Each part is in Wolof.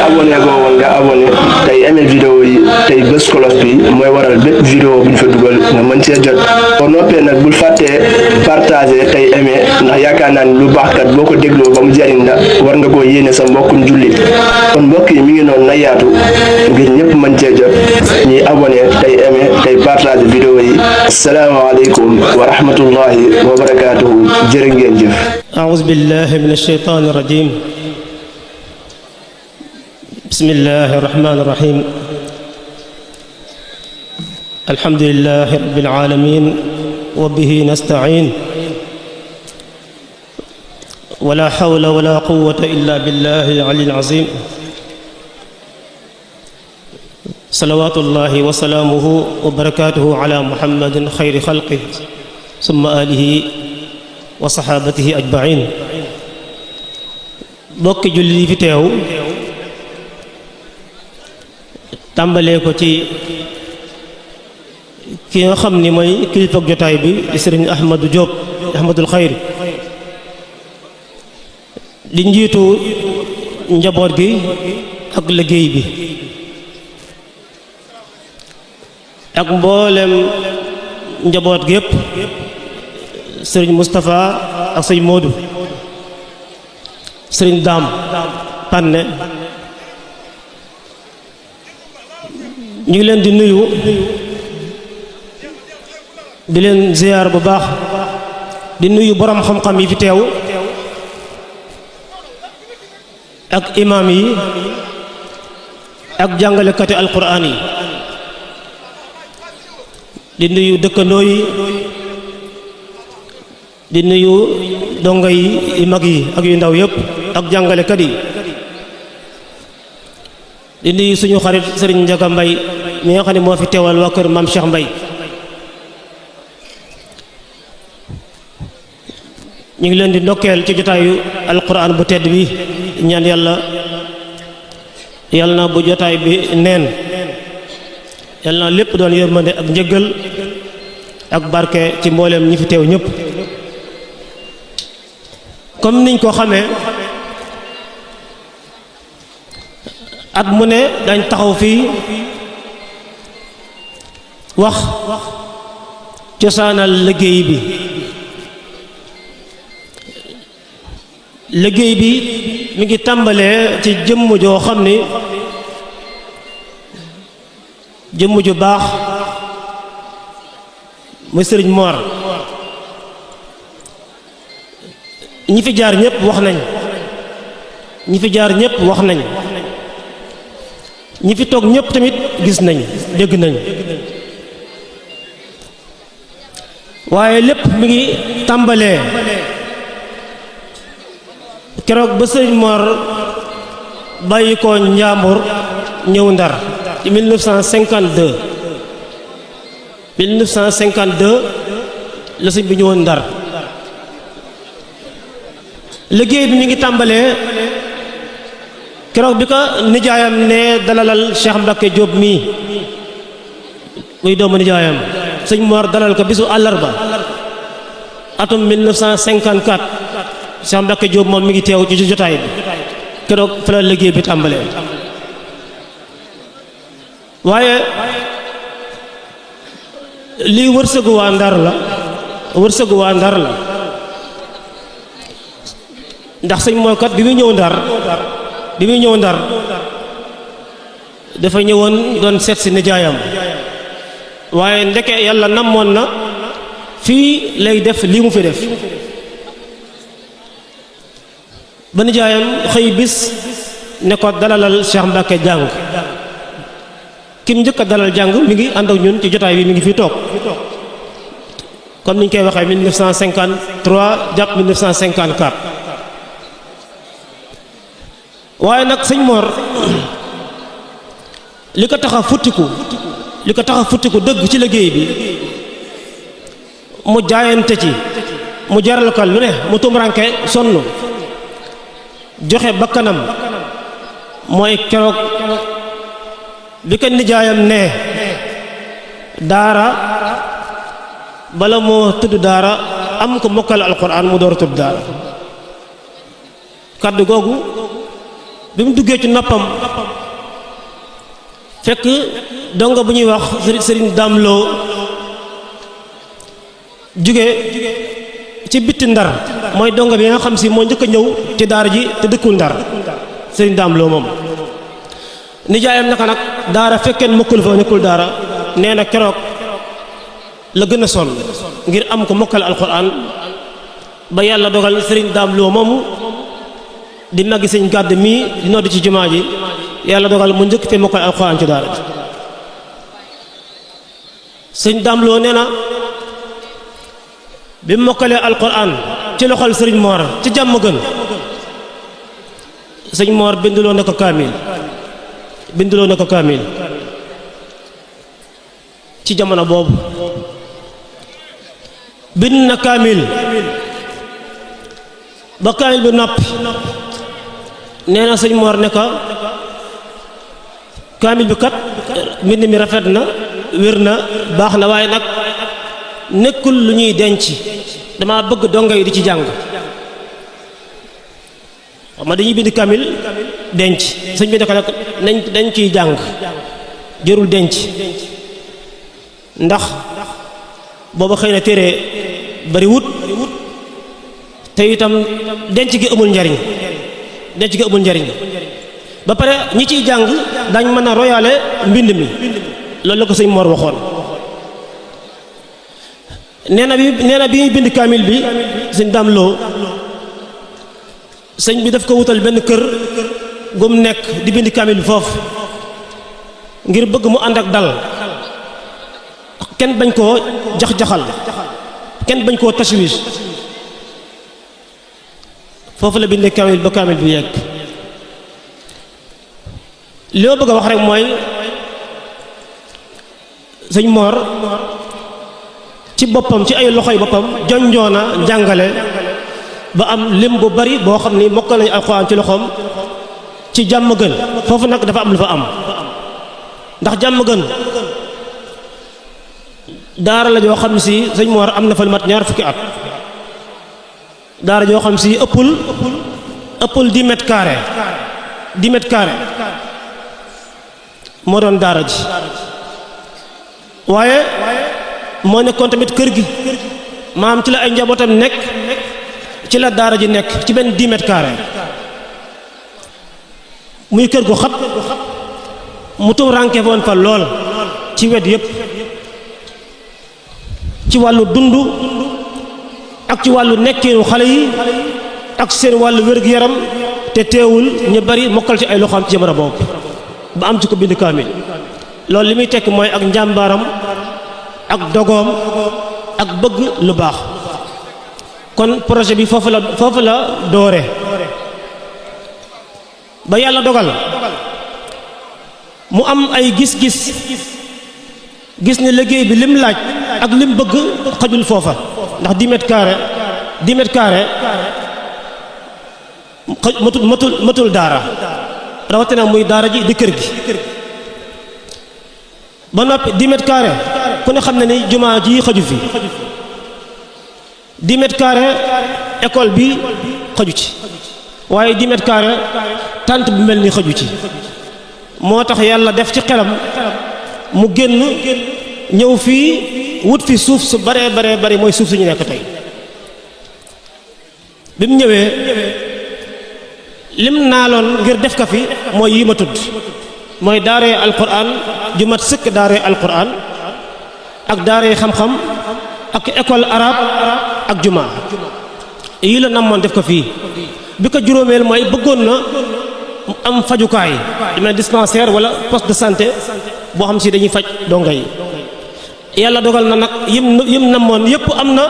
abonné goo woon nga abonné tey aimé vidéo yi tey bés cloche bi mooy waral bépp vidéo bu ñu fa dugal nga mën cee jot boo noppee nag bul fàttee partager tey aimé ndax yaakaar naa ni lu baax kat boo ko dégloo ba mu jariñ la war nga koo yéene sa mbokkum jullit kon mbokk yi mi ngi noonu na yaatu ngir ñëpp mën cee jot ñuy abonné tey aimé tey partager vidéo yi asalaamaaleykum wa rahmatullahi wa barakaatuhu jërë ngeen jëf. أعوذ بالله من الشيطان الرجيم بسم الله الرحمن الرحيم الحمد لله رب العالمين وبه نستعين ولا حول ولا قوة إلا بالله العلي العظيم صلوات الله وسلامه وبركاته على محمد خير خلقه ثم آله wa saxaabatihi ajmain bokki julli yi fi teew tàmbalee ko ci ki nga xam ni mooy kilifa jotaay bi di sëriñ Ahmadou Diop Ahmadul Xayr di njiitu njaboot gi ak liggéey bi ak mboolem njaboot gi yépp sëriñ Moustapha ak sëriñ Modou sëriñ Daam Panne ñu ngi leen di nuyu di leen ziyaar bu baax di nuyu borom xam-xam yi fi teew ak imaam yi ak jàngalekati alquraan yi di nuyu dëkkandoo yi di nuyu dongo yi mag yi ak yu ndaw yëpp ak jàngalekat yi di nuyu suñu xarit sëriñ Njaga Mbay mi nga xam ne moo fi teewal waa kër maam Cheikh Mbay ñu ngi leen di ndokkeel ci jotaayu alquran bu tedd bi ñaan yàlla na bu jotaay bi neen yàlla na lépp doon yërmande ak njëggal ak barke ci mbooleem ñi fi teew ñëpp comme niñ ko xamee at mu ne dañ taxaw fii wax cosaanal liggéey bi mi ngi tàmbalee ci jëmm joo xam ni jëmm ju baax muy sëriñ Mor ñi fi jaar ñëpp wax nañ ñi fi jaar ñëpp wax nañ ñi fi toog ñëpp tamit gis nañ dégg nañ waaye lépp mi ngi tàmbalee keroog ba sëriñ Mor bàyyi ko Njàmbur ñëw Ndar ci 1952 la sëñ bi ñëwoon Ndar liggéey bi mi ngi tàmbalee keroog bi ko nijaayam ne dalalal Cheikh Mbacke Diop mii muy doomu nijaayam sëñ Mor dalal ko bisu àllarba atum 1954 Cheikh Mbacke Diop moom mi ngi teew ci jotaay bi keroog fa la liggéey bi tàmbalee waaye lii wërsëgu waa Ndar la ndax sëñ Mor kat bi muy ñëw Ndar dafa ñëwoon doon seet si nijaayam waaye ndeke yàlla namoon na fii lay def lii mu fi def ba nijaayam xëy bis ne ko dalalal Cheikh Mbacke jàng kim njëkk a dalal jàng mi ngi ànd ak ñun ci jotaay bi mi ngi fi toog comme ni ñu koy waxee 1953 jàpp 1954 waaye nag sëñ Mor li ko tax a futtiku dëgg ci liggéey bi mu jaayante ci mu jaral ko lu ne mu tumranke sonn joxe bakkanam mooy keroog bi ko nijaayam ne daara bala moo tudd daara am ko mokkal alquran mu door a tudd daara kàddu googu bi mu duggee ci noppam fekk donga bu ñuy wax sëriñ Daamloo jóge ci bitti Ndar mooy donga bi nga xam si moo njëkk a ñëw ci daara ji te dëkkul Ndar sëriñ Daamloo moom nijaayam naka nag daara fekkeen mokkul fa nekkul daara nee na keroog la gën a sonn ngir am ko mokkal alquran ba yàlla dogal sëriñ Daamloo moomu di màggi sëñ gàdd mii di nodd ci jumaa ji yàlla dogal mu njëkk fee mokkal alquran ci daara ji sëñ Daamloo nee na bi mu mokkalee alquran ci loxol sëriñ Moor ci jàmm gën sëñ Moor binduloo na ko kaamil ci jamono boobu bind na kaamil ba kaamil bi noppi nee na sëñ Moor ne ko kaamil bi kat mbind mi rafet na wér na baax na waaye nag nekkul lu ñuy denc dama bëgg dongo yi di ci jàng xam nga dañuy bind kaamil denc sëñ bi ne ko nag dañ ciy jàng jërul denc ndax booba xëy na téere bari wut te itam denc gi amul njariñ ba pare ñi ciy jàng dañ mën a royaale mbind mi loolu la ko sëñ Mor waxoon nee na bi ñuy bind kaamil bi sëñ Daamloo sëñ bi daf ko wutal benn kër gum nekk di bind kaamil bi foofu ngir bëgg mu ànd ak dal kenn bañ koo jax-jaxal kenn bañ koo tashwish foofu la bindee kaamil ba kaamil bi yegg li ma bëgg a wax rek mooy sëñ Mor ci boppam ci ay loxoy boppam jonjoona njàngale ba am lim bu bari boo xam ni mokkal nañu alxuraan ci loxoom ci jàmm gën foofu nag dafa am lu fa am ndax jàmm gën daara la joo xam si sëñ Mor am na fa lu mat ñaar fukki at daara joo xam si ëppul 10 mètres carrés 10 mètres carrés moo doon daara ji waaye moo nekkoon tamit kër gi maam ci la ay njabootam nekk ci la daara ji nekk ci benn 10 mètres carrés muy kër gu xat mu tuum ranke woon fa lool ci wet yépp ci wàllu dund ak ci wàllu nekkeenu xale yi ak seen wàllu wér-gu-yaram te teewul ñu bari mokkal ci ay loxoom ci jamono boobu ba am ci ko bind kaamil loolu li muy tekk mooy ak njàmbaaram ak dogoom ak bëgg lu baax kon projet bi foofu la doore ba yàlla dogal mu am ay gis ne liggéey bi lim laaj ak lim bëgg xajul foofa ndax 10 mètres carrés matul daara rawatina muy daara ji di kër gi ba noppi 10 mètres carrés ku ne xam ne ni jumaa ji xaju fi 10 mètres carrés école bi xaju ci waaye 10 mètres carrés tànt bu mel ni xaju ci moo tax yàlla def ci xelam mu génn ñëw fii wut fi suuf su bare mooy suuf suñu nekk tey bi mu ñëwee lim naaloon ngir def ka fi mooy yi ma tudd mooy daaree alquran ju mat sëkk daaree alquran ak daaree xam-xam ak école arabe ak juma yii la namoon def ko fii bi ko juróomeel mooy bëggoon na am fajukaay dama dispensaire wala poste de santé boo xam si dañuy faj dongo yi yàlla dogal na nag yim namoon yépp am na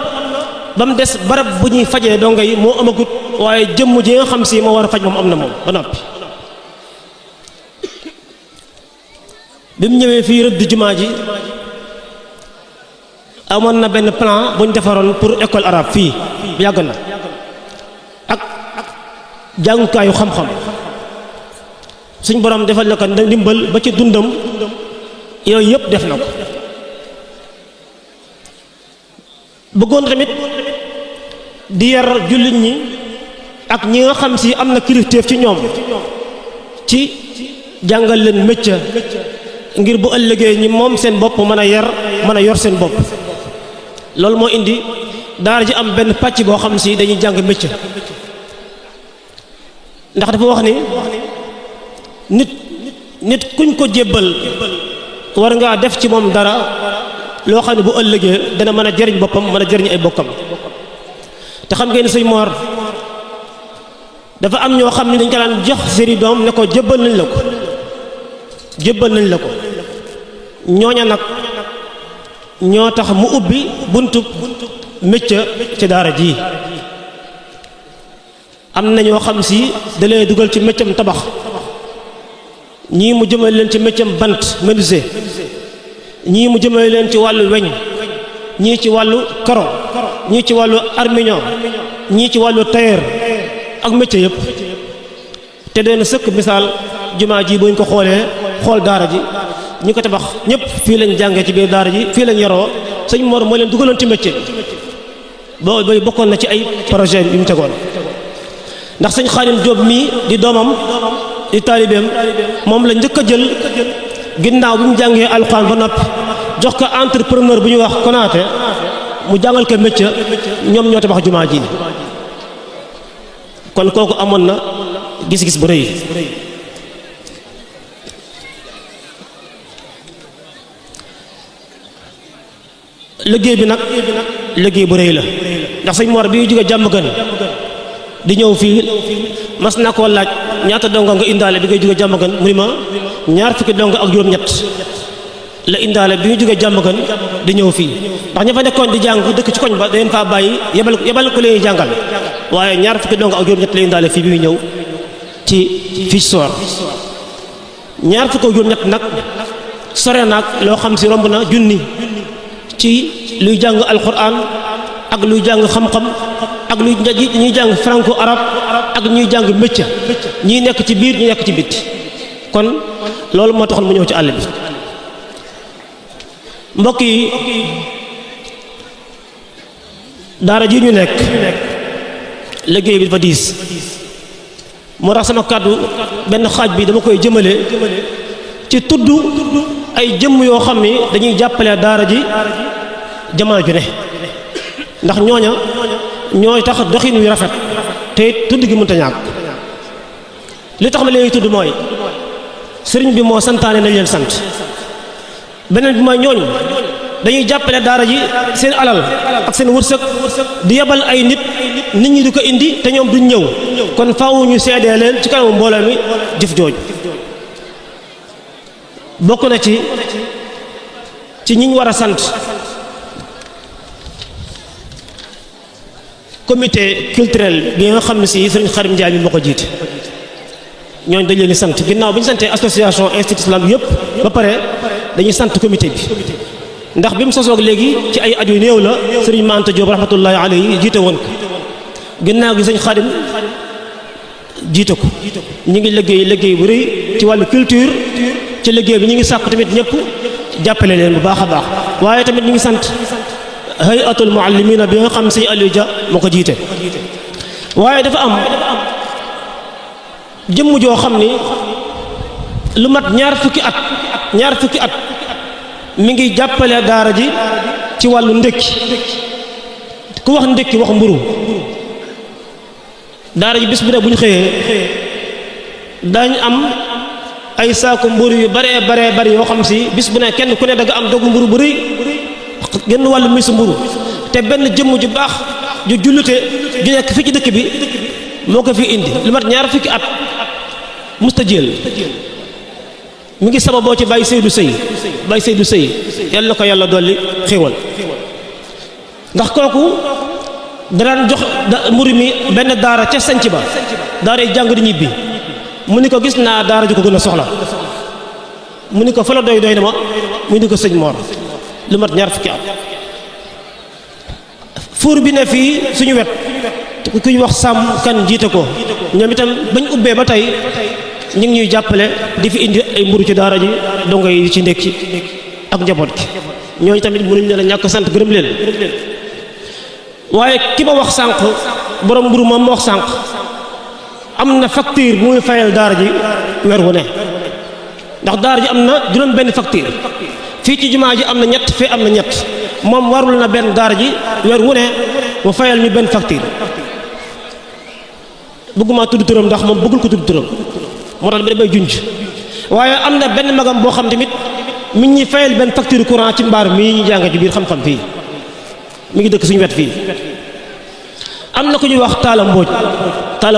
ba mu des barab bu ñuy fajee dongo yi moo amagut waaye jëmm ji nga xam si moo war a faj moom am na moom ba noppi bi mu ñëwee fii rëdd jumaa ji amoon na benn plan bu ñu defaroon pour école arabe fii yàgg na ak jàngukaayu xam-xam suñ borom defal na ko ndimbal ba ci dundam yooyu yëpp def na ko bëggoon tamit di yar jullit ñi ak ñi nga xam si am na kilifteef ci ñoom ci jàngal leen métier ngir bu ëllëgee ñi moom seen bopp mën a yar mën a yor seen bopp. loolu moo indi daara ji am benn pàcc boo xam si dañuy jàng métier ndax dafa wax ni nit kuñ ko jébbal war ngaa def ci moom dara loo xam ne bu ëllëgee dana mën a jëriñ boppam mën a jëriñ ay bokkam. te xam ngeen sëñ Mor dafa am ñoo xam ne dañ ko daan jox seeni doom ne ko jébbal nañ la ko ñooña nag ñoo tax mu ubbi buntu métier ci daara ji. am na ñoo xam si da leen dugal ci métier tabax, ñii mu jëmale leen ci métier bant menuisier, ñii mu jëmale leen ci wàllu weñ, ñii ci wàllu karo, ñii ci wàllu armignon, ñii ci wàllu tailleur ak métier yëpp. te doon sëkk misaal jumaa ji buñ ko xoolee xool daara ji ñi ko tabax ñëpp fii lañ jàngee ci biir daara ji fii lañ yaroo. sëñ Mor moo leen dugaloon ci métier boobu bokkoon na ci ay projet yu mu tegoon. ndax sëñ Xaadim Jóob mii di doomam di taalibeem moom la njëkk a jël ginnaaw bi mu jàngee alxuraan ba noppi jox ko entrepreneur bu ñuy wax Konaté mu jàngal ko métier, ñoom ñoo tabax jumaa ji. kon kooku amoon na gis-gis bu rëy. liggéey bi nag liggéey bu rëy la ndax sëñ Mor bi jóge jàmm gën di ñëw fii mas na koo laaj ñaata donga nga indaale bi ngay jóge jàmm gën mu ni ma ñaar fukki donga ak juróom-ñett la indaale bi ñu jóge jàmm gën di ñëw fii ndax ña fa nekkoon di jàng dëkk ci koñ ba dañ faa bàyyi yebal ko leen jàngal waaye ñaar fukki donga ak juróom-ñett la indaale fii bi muy ñëw ci fii soor ñaar fukki ak juróom-ñett nag sore naag loo xam si romb na junni ci luy jàng alquran ak luy jàng xam-xam ak luy ñuy jàng franco arabe ak ñuy jàng métier, ñii nekk ci biir ñi nekk ci bitti. kon loolu moo taxoon mu ñëw ci àll bi. mbokk yi daara ji ñu nekk liggéey bi dafa diis moo tax sama kàddu benn xaaj bi dama koy jëmale ci tudd ay jëmm yoo xam ni dañuy jàppale daara ji jamono ju ne ndax ñooña ñooy tax doxin wi rafet te it tudd gi mënta ñàkk. li tax ma leen tudd mooy sëriñ bi moo santaane nañ leen sant. beneen bi mooy ñooñu dañuy jàppale daara ji seen alal ak seen wërsëg di yebal ay nit ñi di ko indi te ñoom duñ ñëw kon faaw ñu seedee leen ci kanamu mbooloo mi jëf jooju. bokk na ci ñiñ war a sant comité culturel bi nga xam ne si sëriñ Xarim Njaay bi moo ko jiite. ñooñu dañ leen di sant ginnaaw bi ñu santee association institut islam yëpp ba pare dañuy sant comité bi ndax bi mu sosoog léegi ci ay at yu néew la sëriñ Manta Diop rahmatullahi alayhi jiite woon ko ginnaaw gi sëñ Xadim jiite ko. ñu ngi liggéey bu rëy ci wàllu culture ci liggéey bi ñu ngi sàkk tamit ñëpp jàppale leen bu baax a baax waaye tamit ñu ngi sant hayatul muallimina bi nga xam sëñ Aliou Dia moo ko jiite. waaye dafa am jëmm joo xam ni lu mat ñaar fukki at mi ngi jàppale daara ji ci wàllu ndékki ku wax ndékki wax mburu daara ji bis bu ne bu ñu xëyee dañ am ay saako mburu yu bare yoo xam si bis bu ne kenn ku ne da nga am dogu mburu bu rëy genn wàllu mis mburu te benn jëmm ju baax ju jullite ju nekk fii ci dëkk bi moo ko fi indi lu mat ñaar fukki at musta jël mi ngi sababoo ci Baye Seydou Sey yàlla na ko yàlla dolli xéwal ndax kooku daan jox mburu mi benn daara ca sanc ba daara yi jàng di ñibbi mu ni ko gis naa daara ju ko gën a soxla mu ni ko fa la doy na ma mu ni ko sëñ Mor lu mat ñaar fukki at fuur bi ne fii suñu wet ku ñu wax sàmm kan jiite ko ñoom itam bañ ubbee ba tey ñu ngi ñuy jàppale di fi indi ay mburu ci daara ji dongo yi ci ndékki ak njaboot gi ñooñu tamit mënuñ leen a ñàkk sant gërëm leen waaye ki ma wax sànq borom mburu moom ma wax sànq am na facture bu muy fayal daara ji weer wu ne ndax daara ji am na juróom benn facture fii ci jumaa ji am na ñett fii am na ñett moom warul na benn daara ji weer wu ne mu fayal ñu benn facture bëgguma tudd turam ndax moom bëggul ko tudd turam moo tax damay junj waaye am na benn magam boo xam tamit mi ngi ñuy fayal benn facture courant ci mbaar mii ñu jàng ci biir xam-xam fii mi ngi dëkk suñu wet fii am na ku ñuy wax Talla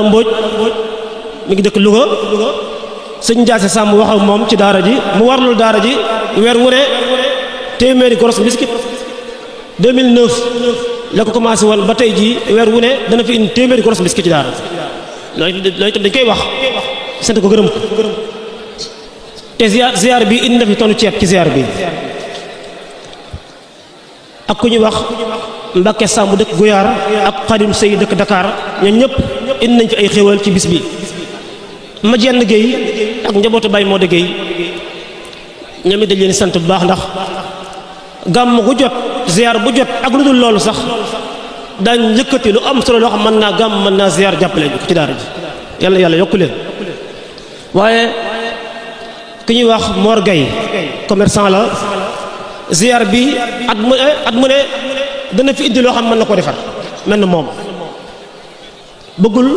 Mbodj mi ngi dëkk Louga sëñ Ndiasse Samb wax ak moom ci daara ji mu warlul daara ji weer wu ne téeméeri goros biscuit 2009 la ko commencé woon ba tey jii weer wu ne dana fi indi téeméeri goros biscuit ci daara loolu itam dañ koy wax sant ko gërëm ko te ziar bi indi na fi tonu ceeb ci ziar bi ak ku ñuy wax Mbacke Samb dëkk Guyaar ak Xadim Sey dëkk Dakar ñoom ñëpp indi nañ fi ay xéwal ci bis bi ma jenn Guèye ak njabootu Baye Modou Guèye ñoom it dañ leen sant bu baax ndax gàmm gu jot ziar bu jot ak lu dul loolu sax daañ yëkkati lu am solo loo xam mën naa gàmm mën naa ziar jàppale ñu ko ci daara ji yàlla yàlla yokku leen waaye ki ñuy wax Mor Guèye commerçant la ziar bi at mu ne dana fi indi loo xam mën na ko defar mel na moom bëggul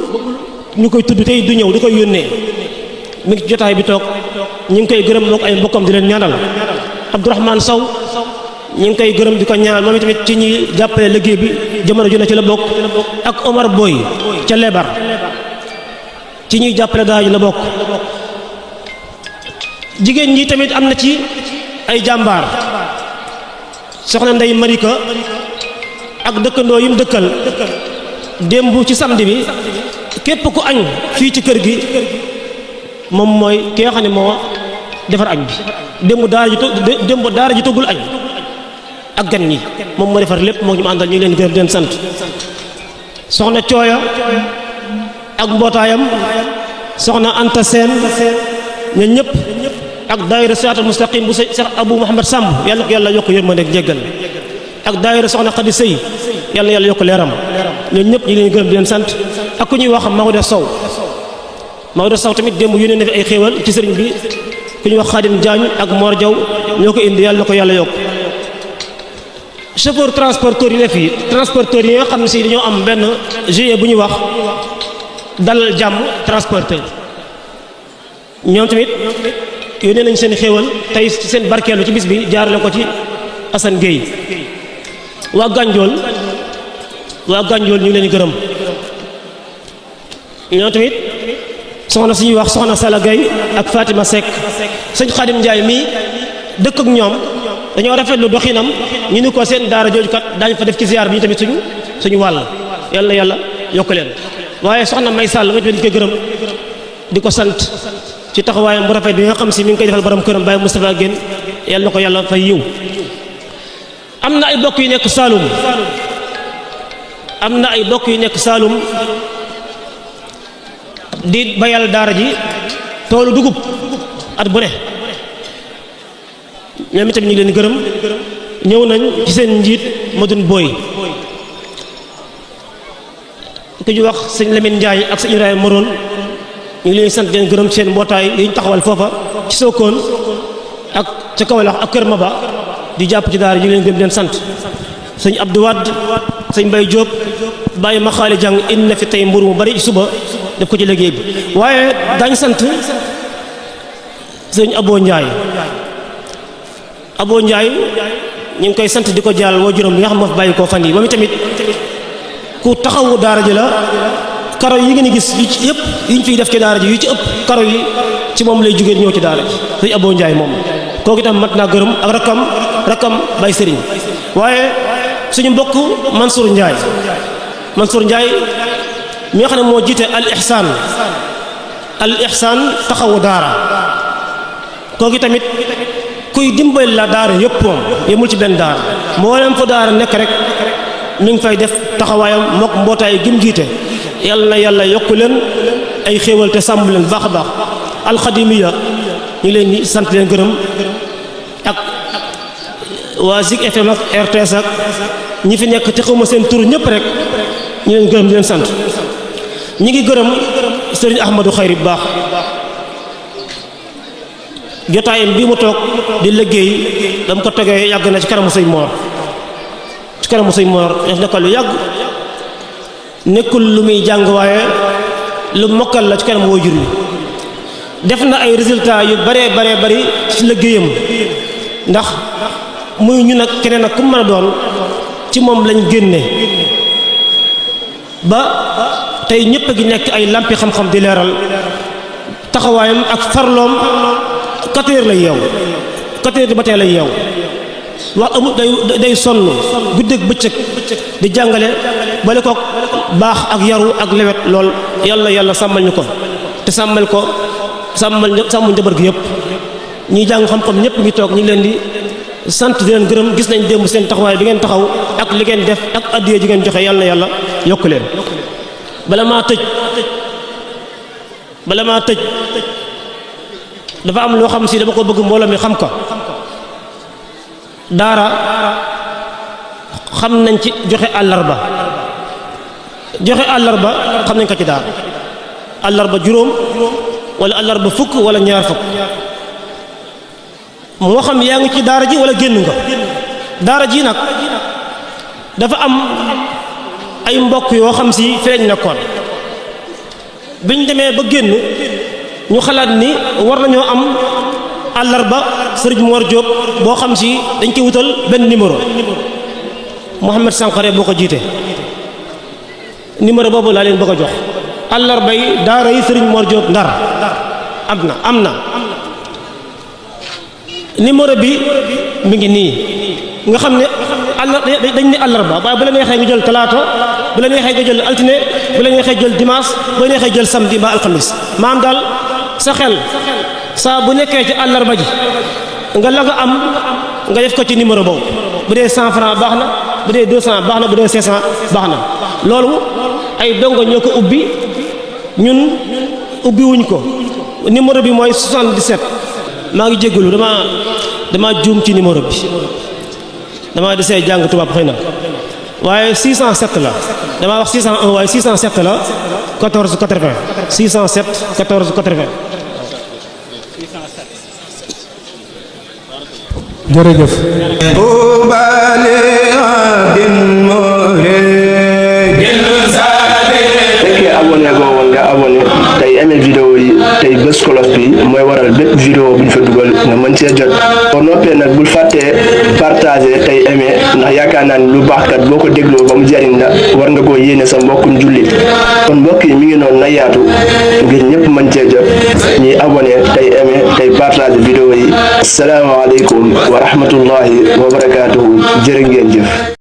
ñu koy tudd tey du ñëw du koy yónnee mi ngi jotaay bi toog ñu ngi koy gërëm mook ay mbokkam di leen ñaanal Abdourahmane Sow ñu ngi koy gërëm di ko ñaanal moom tamit ci ñuy jàppale liggéey bi jamono ju ne ci la bokk ak Omar Boy ca Lebar ci ñuy jàppale daara ji la bokk jigéen ñi tamit am na ci ay jàmbaar soxna Ndey Marika ak dëkkandoo yi mu dëkkal démb ci samedi bi képp ku añ fii ci kër gi moom mooy ki nga xam ne moo defar añ bi démb daara ji toggul añ ak gan ñi moom moo defar lépp moo ñu ma àndal ñu ngi leen gërëm di leen sant soxna Cooya ak mbootaayam soxna Anta Seen ñun ñëpp ak daayira Siraatal Mustaqim bu Cheikh Abou Mouhamad Samb yàlla ko yàlla yokk yërmande ak jéggal ak daayira soxna Xadi Sëy yàlla yàlla yokk leeram ñun ñëpp ñu ngi leen gërëm di leen sant ak ku ñuy wax Maodo Sow tamit démb yónnee na fi ay xéewal ci sëriñ bi ku ñuy wax Xaadim Jaañ ak Mor Jaw ñoo ko indi yàlla na ko yàlla yokk chauffeur transporteur yi ne fii transporteur yi nga xam ne si dañoo am benn GIE bu ñuy wax dalal jàmm transporteur ñoom tamit yónnee nañ seen xéewal tey ci seen barkeelu ci bis bi jaarale ko ci Assane Gueye waa Ganjool ñu ngi leen gërëm ñoom tamit soxna suñuy wax soxna Sala Gueye ak Fatima Seck sëñ Xaadim Njaay mii dëkk ak ñoom dañoo rafetlu doxinam ñu ni ko seen daara jooju kat daañu fa def ci ziar bi ñu tamit suñu wàll yàlla yàlla yokk leen waaye soxna May Sall ma dañ koy gërëm di ko sant ci taxawaayam bu rafet bi nga xam si mi ngi koy defal borom këram Baye Moustapha Guène yàlla na ko yàlla fay yiw am na ay bokk yu nekk Saalum di bayal daara ji toolu dugub at bu ne ñoom itam ñu ngi leen gërëm ñëw nañ ci seen njiit Madun Boy ku ñu wax sëñ Lamine Ndiaye ak sëñ Ibrahima Moroon ñu ngi leen sant leen gërëm seen mbootaay yi ñu taxawal foofa ci Sokone ak ca Kaolack ak Kër Maba di jàpp ci daara ñu ngi leen gërëm di leen sant sëñ Abdou Wade sëñ Mbaye Diop bàyyi ma xaali jàng indi na fi tey mburu mu bari suba def ko ci liggéey bi waaye dañ sant sëñ Abo Ndiaye ñu ngi koy sant di ko jàll woo juróom bi nga xam moo fi bàyyi koo fan yi moom tamit ku taxawu daara ji la karo yi ngeen di gis yu ci yëpp yi ñu fiy def ci daara ji yu ci ëpp karo yi ci moom lay jógee ñëw ci daara ji sëñ Abo Ndiaye moom kooku itam mat naa gërëm ak rakkam Baye Serigne waaye suñu mbokk Mansour Ndiaye mi nga xam ne moo jiite al ihsan taxawu daara kooku tamit kuy dimbali la daara yëpp moom yemul ci benn daara mboolem fa daara nekk rek mi ngi fay def taxawaayam mook mbootaay gim jiite yàlla na yàlla yokku leen ay xéewal te sàmm leen baax a baax alxadimiya ñu leen di sant leen gërëm ak waa Zik FM ak RTS ak ñi fi nekk te xawma seen tur ñëpp rek ñu leen gërëm di leen sant ñi ngi gërëm sëriñ Ahmadou Khayri bu baax jotaayam bii mu toog di liggéey dama ko tegee yàgg na ci kanamu sëñ Mor def na ko lu yàgg nekkul lu muy jàng waaye lu mokkal la ci kanamu waajur yi def na ay résultats yu bare bari ci liggéeyam ndax muy ñu nag keneen ak ku mën a doon ci moom lañ génne ba tey ñëpp a gi nekk ay lampi xam-xam di leeral taxawaayam ak farloom 4 heures lay yeew 4 heures du matin lay yeew wax amul day sonn guddeeg bëccëg di jàngale bale ko baax ak yaru ak lewet lool yàlla sàmmal ñu ko te sàmmal njaboot gi yëpp ñi jàng xam-xam ñëpp ngi toog ñu ngi leen di sant di leen gërëm gis nañ démb seen taxawaay bi ngeen taxaw ak li ngeen def ak addiya ji ngeen joxe yàlla yokk leen bala maa tëj dafa am loo xam si dama ko bëgg mbooloo mi xam ko daara xam nañ ci joxe àllarba xam nañ ko ci daara àllarba juróom wala àllarba fukk wala ñaar fukk moo xam yaa ngi ci daara ji wala génn nga daara ji nag dafa am ay mbokk yoo xam si fi lañ nekkoon biñ demee ba génn ñu xalaat ni war nañoo am àllarba sëriñ Mor Diop boo xam si dañ koy wutal benn numéro Mouhamed Sankharé boo ko jiite numéro boobu laa leen bëgg a jox àllarba yi daara yi sëriñ Mor Diop Ndar am na numéro bi mi ngi nii nga xam ne dañ ne àllarba waaye bu la neexee nga jël talaata bu la neexee nga jël altine bu la neexee jël dimanche bu la neexee jël samedi ba alxamis maam daal sa xel saa bu nekkee ci àllarba ji nga la nga am nga def ko ci numéro boobu bu dee 100 francs baax na bu dee 200 baax na bu dee 500 baax na loolu ay dongo ñoo ko ubbi ñun ubbi wuñ ko numéro bi mooy 77 maa ngi jégalu dama juum ci numéro bi dama desee jàng tubaab xëy na waaye 607 la dama wax 601 waaye 607 la 14 80 607 14 80. jërëjëf. fekkee abonné goo woon nga abonné tey aimé vidéo yi tey bës cloche bi mooy waral bépp vidéo bu ñu fa dugal nga mën cee jot boo noppee nag bul fàttee partager tey aimé ndax yaakaar naa ni lu baax kat boo ko dégloo ba mu jariñ la war nga koo yéene sa mbokkum jullit kon mbokk yi mi ngi noonu na yaatu ngir ñëpp mën cee jot ñuy abonné tey aimé tey partager vidéo yi asalaamaaleykum wa rahmatullahi wa barakaatuhu jërë ngeen jëf.